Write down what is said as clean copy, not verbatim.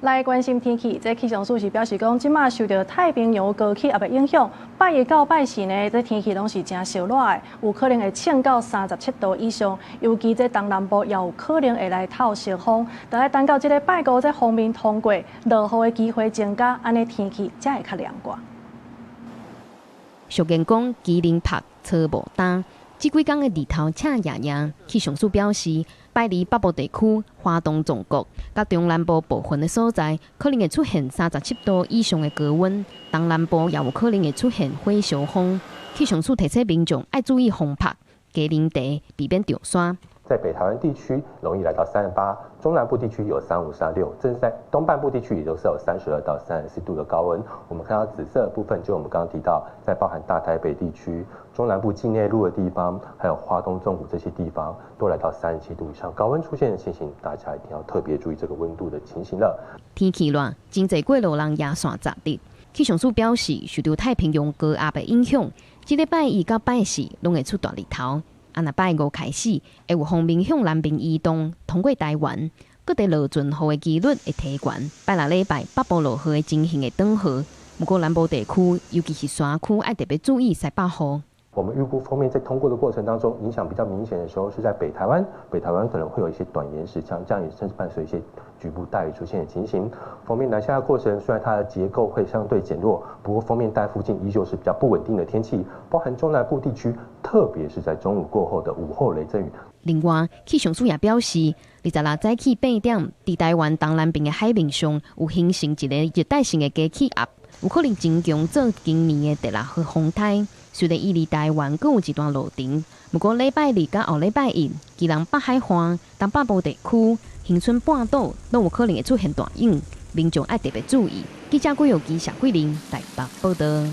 來關心天氣，這氣象署是表示講，這馬受著太平洋高氣壓的影響，拜一到拜四呢，這天氣攏是誠燒熱的，有可能會衝到37度以上。尤其這東南部也有可能會來透熱風。著愛等到這个拜五這鋒面通過，落雨的機會增加，按呢天氣才會較涼寡。俗言講，麒麟曝，草無焦。這幾工的日頭赤炎炎，氣象署表示，拜二北部地區、花東縱谷佮中南部部分的所在，可能會出現37度以上的高溫；東南部也有可能會出現火燒風。氣象署提醒民眾愛注意風曝，加啉茶，避免著山。在北台灣地區容易來到38，中南部地區有35、36，甚至在東半部地區也都是有32到34度的高溫。我們看到紫色的部分，就我們剛剛提到，在包含大台北地區、中南部近內陸的地方，還有花東縱谷這些地方，都來到37度以上高溫出現的情形，大家一定要特別注意這個溫度的情形了。天氣熱，真濟過路人夜線紮日。氣象署表示，受著太平洋高壓的影響，這禮拜一到拜四攏會出大日頭。啊，若拜五開始，會有鋒面向南邊移動，通過台灣，各地落陣雨的幾率會提懸。拜六禮拜北部落雨的情形會轉好，毋過南部地區，尤其是山區，愛特別注意西北雨。我們預估鋒面在通過的過程當中，影響比較明顯的時候是在北台灣，北台灣可能會有一些短延時強降雨，甚至伴隨一些局部大雨出現的情形。鋒面南下的過程，雖然它的結構會相對減弱，不過鋒面帶附近依舊是比較不穩定的天氣，包含中南部地區，特別是在中午過後的午後雷陣雨。另外，氣象署也表示，26早起8點，佇台灣東南邊的海面上有形成一個熱帶性的低氣壓，有可能增強做今年的第六號風颱。雖然伊離台灣閣有一段路程，毋過禮拜二佮後禮拜一，基隆北海岸、東北部地區、恆春半島攏有可能會出現大雨，民眾愛特別注意。記者郭玉基、謝桂玲台北報導。